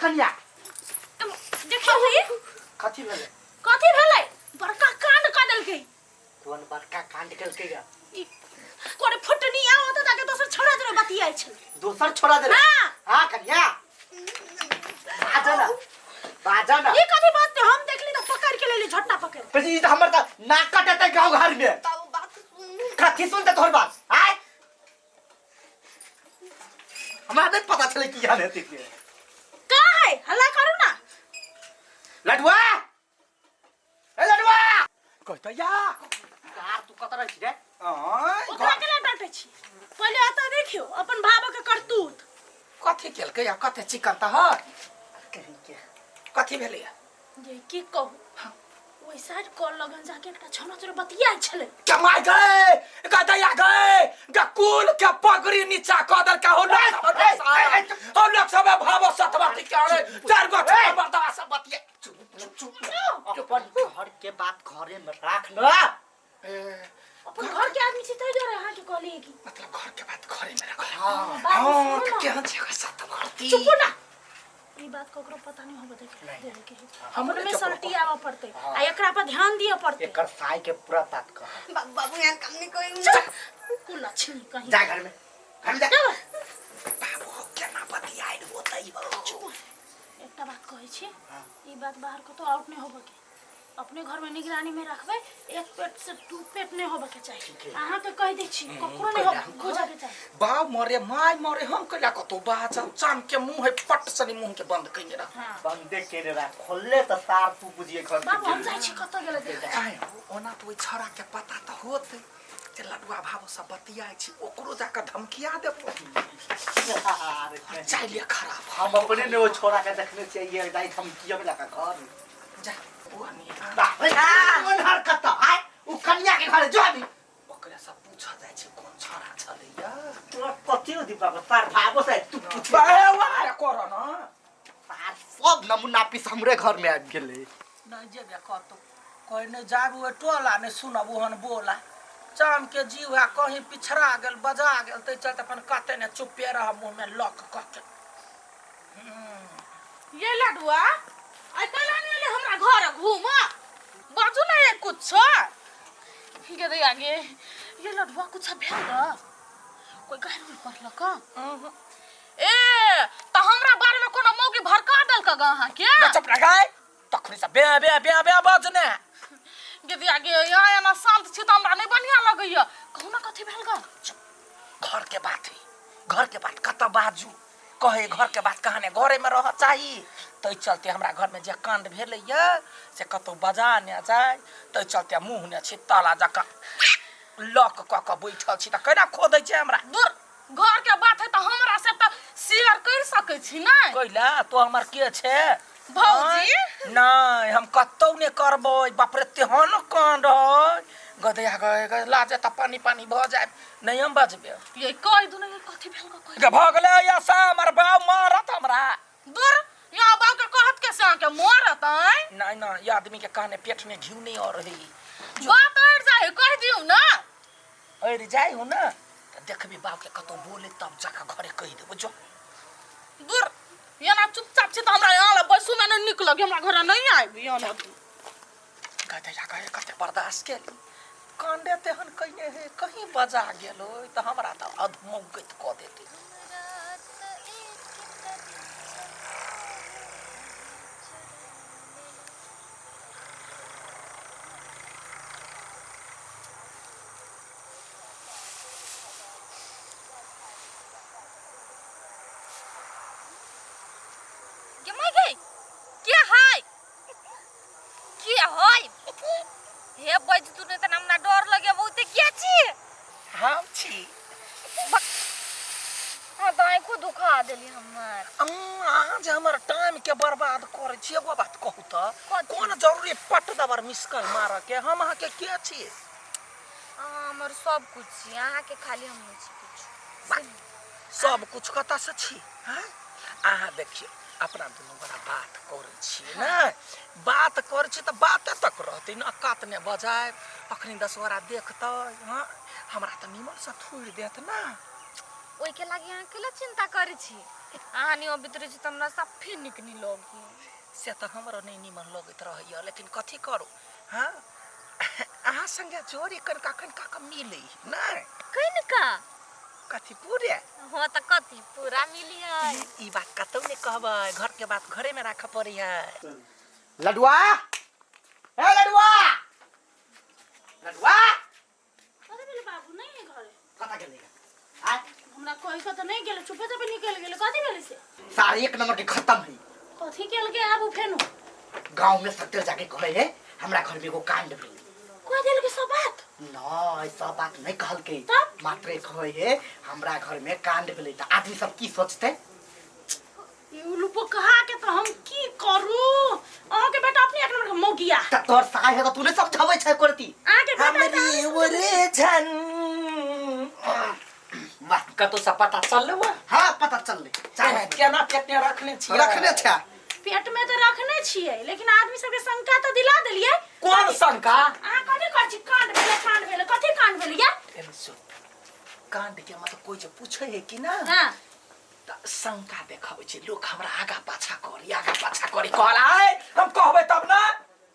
कनिया देखियौ ई कथी भेलै कथी भेलै बड़का कांड कऽ देलकै कोन बड़का कांड केलकै गा ई कोने फुटनी आ ओतऽ जाके दोसर छोड़ा जरे बतियाइ छलै दोसर छोड़ा देले हाँ। हाँ कनिया बाजा ना बाजा ना ई कथी बात छै हम देखली तऽ पकड़ के लेली झट्टा पकड़ फिर ई तऽ हमर तऽ नाक कटेतै गाँव घर में बाबू बात सुनू कथी सुनते तोहर बात आय हमरा नहीं पता छलै की हाल हेतै से का है हल्ला करू ना लडुआ ए लडुआ कहता या यार तू कत रहै छी रे आँय, ओकरा के डांटै छी पहिले एतऽ देखियौ अपन भाव के करतूत कथी केलकै आ कते चिकन तऽ हय कहीं के कथी भेलैया ये की कहू ओहि साइड कल लगन जाके एकटा छौना चोर बतियाइ छलै कमाई गए गदैया गए गकुल के पगड़ी नीचा कऽ देलका हो लोक सब हो लोक सब भावो सतवती के अरे चार गो छह मर्दवा सब बतिया चुप चुप चुप अपन घर के बात घरे में राख ना अपन घर के आदमी छी तै दुआरे अहाँके कहलियै कि मतलब घर के बात घरे में रख हाँ बात हां सुनू त ना। केहन छै सतवती चुप ना ई बात ककरो पता नहीं होबे देखे देवे के हमरे हमरे में के सल्टी आवे पड़ते आ एकरा पर ध्यान दिए पड़ते एकर साई के पूरा बात कह बाबू बाबू यहाँ काम नहीं कोई कुलक्षणी कहीं जा घर में घर में जा चल। बाबू केना बतियाइ होतै हो एकटा बात कहै छी ई बात बाहर कतौ आउट नहीं होबे के अपने घर में निगरानी में रखबै एक पेट से दू पेट नहीं होबे के चाही अहाँ के कह दै छी ककरो नहीं हो खोजऽ के चाही बाप मरे माय मरे हम कैला कतौ बाजब चाम के मुंह है पट सनी मुंह के बंद कइने रह हाँ बंदे केने रह खोलले त सार तू बुझिए घर के बाबू हम जाइ छी कतऽ गेलै देख आय ओना तो ओहि छौड़ा के पता तऽ होतै जे लडुआ भावो सब बतियाइ छी ओकरो जाके धमकिया देबो अरे चाइले खराब हम अपने ने वो छोरा के देखने चाहिए दाई हम किया लगा घर जा ओ नहीं बाप रे कोन हरकत आय उ कन्या के घर जो अभी ओकरा सब पूछल जाइ छै कोन छौड़ा छलैया तोरा कथी हो दीपक तार भागो से तू पूछ बे वाह कर न तार सब नमूना पीस हमरे घर में आबि गेलै नहीं जेबे कतौ कहीं नहीं जाबू ओहि टोला नहीं सुनब ओहन बोला चाम के जीव है कहीं पिछड़ा गेल बजा गेल ताहि चलते अपन कते ने चुप्पे रह मुँह में लॉक कऽ के ये लडुआ आइ कैला नहि एलै हमरा घर घूम बाजू ने एक कुछ गे दैया गे ये लडुआ कुछ भेल ग कोई गारि उरि पढ़लक ए तऽ हमरा बारे में कोनो मौगी भड़का देलक ग अहाँके चुप रह गए तखनी से बे बे बे बे बजने गे दैया गे यहाँ एना शांत छी तऽ हमरा नहि बढ़िआँ लगैया कहू ने कथी भेल ग घर के बात है घर के बात कतऽ बाजू कहे घर के बात कहाने घरे में रह चाही ताहि चलते हमरा घर में जे कांड भेलैया से कतौ बजा ने जाय ताहि चलते मुँह ने छी ताला जकाँ लॉक कऽ कऽ बैठल छी तऽ केना खोदै छै हमरा दूर घर के बात है तऽ हमरा से तऽ शेयर कर सकै छी ने कैला तो हमर के छै भौजी नहि हम कतौ नहि करबै बाप रे तेहन कांड है गदैया गए लाजे तऽ पानी पानी भऽ जाय नहि हम बजबे ये कह दू ने कथी भेल कह गे भऽ गेलै या सा हमर बाप मारत हमरा दूर यहाँ बाप के कहत के से अहाँके मरत आँय नहीं ना ये आदमी के कहने पेट में घी नहीं और रही बात अड़ जाए कह दियौ ना अरे जाय हो ना तो देखबी बाप के कतौ बोले तब जाके घरे कहि देबो जो दूर यहाँ चुपचाप छी तऽ हमरा यहाँ लग बैसू में नहि नीक लगे हमरा घर नहीं आबि यहाँ गदैया गए कते बर्दाश्त केली कांडे तेहन कइने हे कहीं बजा गेल होय तऽ हमरा तऽ अधमौगत कऽ देतै गे माय गे के हाय के हाय हे बज तू ने त हमरा डर लगे बहुते के छी हम छी हां त आंखो दुखा देली हमर अहाँ जे हमर टाइम के बर्बाद करै छी एगो बात कहू तऽ कथी? कोन जरूरी पट दबर मिसकल मारऽ के हम अहाँके के छी अहाँ हमर सब कुछ छी अहाँके खाली हम नहि छी कुछ सब कुछ कतऽ से छी हाँ अहाँ देखियौ अपना दुनू गोरा बात करै छी ने बात करै छी तऽ बाते तक रहतै ने कात ने बजायब अखनी दस गोरा देखतै हँ हमरा तऽ निमनसँ थोड़ि देत ने ओहिके लागी अहाँ केला चिंता करै छी अहाँ नहीं अबैत रहै छी तऽ हमरा सफे नीक नहीं लगी। से तऽ हमरो नहि नीमन लगैत रहैया, लेकिन कथी करू। हाँ, अहाँ संगे जोड़ी कनिका कनिका कऽ मिलै नहि। कनिका कथी पूरे? हाँ तऽ कथी पूरा मिली है। ई बात कतौ नहि कहबै, घर के बात घरे में राखऽ पड़ै है। लडुआ, ए लडुआ, लडुआ कथी भेलै बाबू? नहीं है घरे। कतऽ गेलै? आय हमरा कहि के तऽ नहीं गेलै, चुपे चुपे निकलि गेलै। कथी भेलै से? सारे एक नंबर के खत्म है। कथी केल के आबू फेनु? गांव में सत्तर जाके कहे है हमरा घर में एगो कांड भेल। कह देल के सब बात? नहीं, सब बात नहीं कहलकै, तब? मात्र कहे है हमरा घर में कांड भेलै। तऽ आदमी सब की सोचते? ई उल्लू कहा के तऽ हम की करू? अहाँ के बेटा अपने एक नंबर के मौगिया। तऽ तोहर साय है तऽ तू नहीं समझाबै छै करती। अहाँ के बेटा तऽ हमरी ओरे झन वाह, कतौ से पता चललै वा? हाँ पता चललै। चाहे केना पेट में रखने छियै? रखने छै। पेट में तऽ रखने छियै, लेकिन आदमी सबके शंका तऽ दिला देलियै। कोन शंका? अहाँ कथी कहै छी कांड भेलै, कांड भेलै? कथी कांड भेलै या? एने सुन, कांड के मतलब कोई जे पूछे है कि ना, हाँ तऽ शंका देखाबै छै लोक, हमरा आगा पाछा करी, आगा पाछा करी कहला। आय हम कहबै तब ना।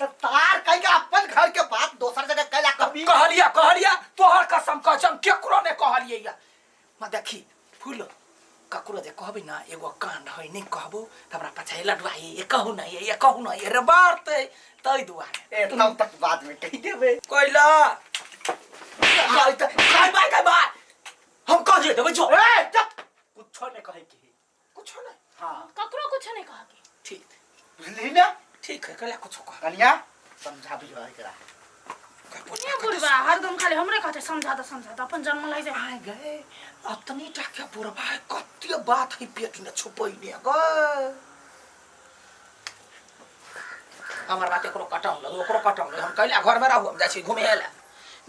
तऽ तार कहीं के अपन घर के बात दोसर जगह कैला कभी? कहलिया कहलिया तोहर कसम कहै छी, हम केकरो नहि कहलियै या। म देखी फूल, ककरो जे कहबै ना एगो कांड है नहीं कहबो तऽ हमरा पाछा हे लडुआ हे, ये कहू ना, ये कहू ना, ये रे बारतै, ताहि दुआरे। ए तब तक बाद में कहि देबै। कोइला कहै बाय कहै बाय हम कह देबै जो। ए चुप, कुछो नहीं कहे के। कुछो नहीं? हाँ, ककरो कुछ नहीं कह के। ठीक बुझली ना? ठीक है, कहला कुछो कह। कनिया समझाबी है एकरा। ये बुढ़वा हरदम खाली हमरे कहते समझा दे समझा दे, अपन जन्म लै जाय। आय गए अतनी टा के बुढ़वा है, कते बात है पेट में छुपैने गए। हमर बात एकरो कटाउन लग, ओकरो कटाउन लग। हम कहलियै घर में रहू, हम जाइ छी घुमे ला।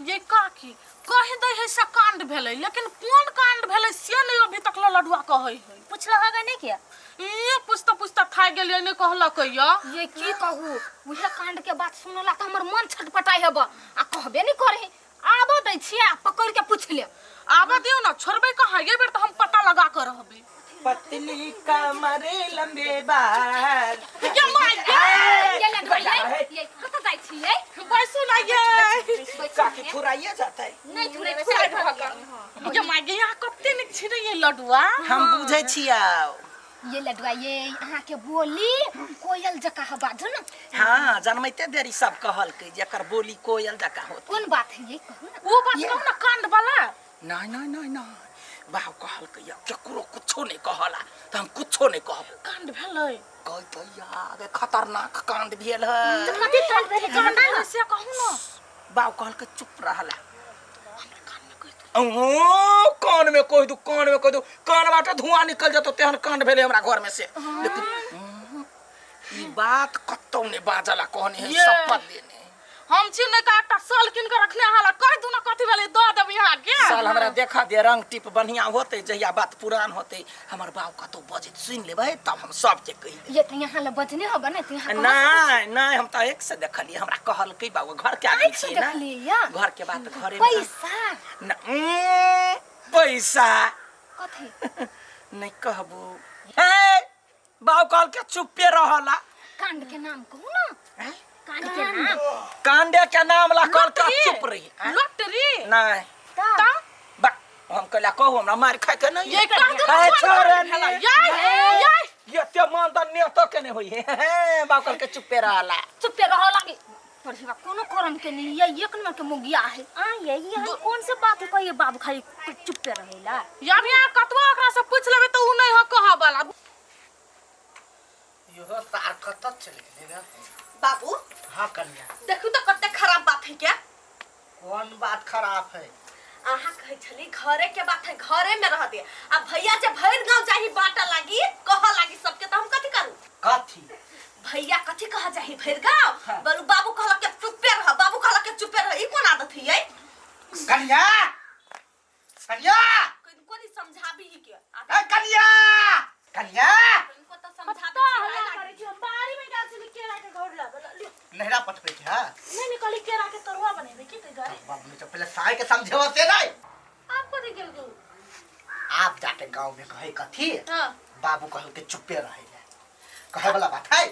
ये काकी कहि दै है से कांड भेलै, लेकिन कोन कांड भेलै से नहीं अभी तक लडुआ कहै है। पुछलक अगर नहीं किया? ई पूछता पूछता थाकि गेलियै, नहीं कहलक या। ये की कहू, उहे कांड के बात सुनला तऽ हमर मन छटपटाइ हेब आ कहबे नहीं करे। आबऽ दै छियै आ पकड़ के पूछ लेब। आबऽ दियौ ना, छोड़बै कहाँ? ये बेर तऽ हम पता लगा कर रहबै। पतली कमर लंबे बाल। ये my ये लडुआ ये, ये कतऽ जाइ छियै? बैसू ना ये। काकी थुराइए जातै। नहीं थुरेबै, थुराइ साइड भऽ भऽ गेल। ये my गे, यहाँ कते नीक छिरै ये लडुआ। हम बुझै छियै। ये लडुआ ये अहाँ के बोली कोयल जकाँ है, बाजू ना। हाँ, जनमैते देरी सब कहलकै जे एकर बोली कोयल जकाँ होत। कोन बात है ये कहू ना। वो बात कहू ना कांड वाला। नहीं नहीं नहीं नहीं, बाप कहलकै या केकरो कुछो नहीं कहला, तऽ हम कुछो नहीं कहब। कांड भेलै? कहै तऽ या खतरनाक कांड भेल है। कथी कांड भेलै? कांड भेलै से कहू ना। बाप कहलकै चुप रहला। हमरा कान में कहि दू। अहो, कान में कहि दू, कान में कहि दू, कान बाटे धुआं निकल जेतौ तेहन कांड भेलै हमरा घर में से। लेकिन ई बात कतौ नहीं बाजला कहने है, ये। शपथ लेने। हम छी नहीं का एकटा साल किन के रखने हाला, कहि दू ना कथी भेलै दऽ देब यहाँ के। साल हमरा देखा दे, रंग टिप बढ़िया होते, जहिया बात पुरान होते हमर बाप कतौ बजैत सुनि लेबै तब हम सबके कहि देबै। ये तऽ यहाँ ले बजने होबे ने, तऽ यहाँ नहीं नहीं, हम तऽ एक से देखलियै, हमरा कहलकै बाबू घर के आदमी आँखि से छियै ना। देखलियै या? घर के बात घरे में। पैसा न, पैसा कथी? नहीं कहबू। हे बाबू कहलकै चुप्पे रहला। कांड के नाम कहू ना। हैं? कांड के नाम। कांडे के नाम ला कहलकै लॉटरी। चुप रही। हैं? लॉटरी। नहीं। तऽ? बा हम कहला कहू हमरा मार खाय के नहीं। ये कह दू ना है, कोन छोड़े कांड भेलै। नी। ये, ये। ये ते मान त नेतो के नहीं होई। हे बाप कहलकै चुप्पे रहला। चुप्पे रह लागे। पर हिबा कोनो करम के नहीं, ये एक नंबर के मुगिया है। आ ये ये कौन से बात कहिए बाबू खाली चुप्पे रहेला। या भी अहाँ कतबो ओकरा से पूछ लेबै तऽ उ नहीं हो कहऽ वाला। इहो सार कतऽ चलि गेलै रे? बाबू। हाँ कन्या। देखू तऽ कते खराब बात है क्या? कौन बात खराब है? अहाँ कहै छली घरे के बात है, घरे में रह दे। आ भैया जे भरि गांव जाही बांटा लागी कह लागी सबके, तऽ हम कथी करू? कथी? भैया कथी कह जाही भरि गांव? हाँ। बोलू बाबू कहलक के चुप्पे रह, बाबू कहलक के चुप्पे रह, ई कोन आदत है ये? कन्या, कन्या, कोनी समझाबी ही के? ए कन्या, कन्या। को तऽ समझाबी कतऽ हल्ला करै छी? हम बाड़ी में गेल छली केरा के घौर लाबे ला। लियौ। नहरा पठबै के है? नहीं नहीं, कहली केरा के तरुआ बनेबै की तै दुआरे। बाबू ने तो पहले साय के समझेबो से नहीं। आप कथी गेल गौ? आप जाके बात है गाँव में कहे कथी हाँ बाबू कहल के चुप्पे रहे ले कहे वाला बात है।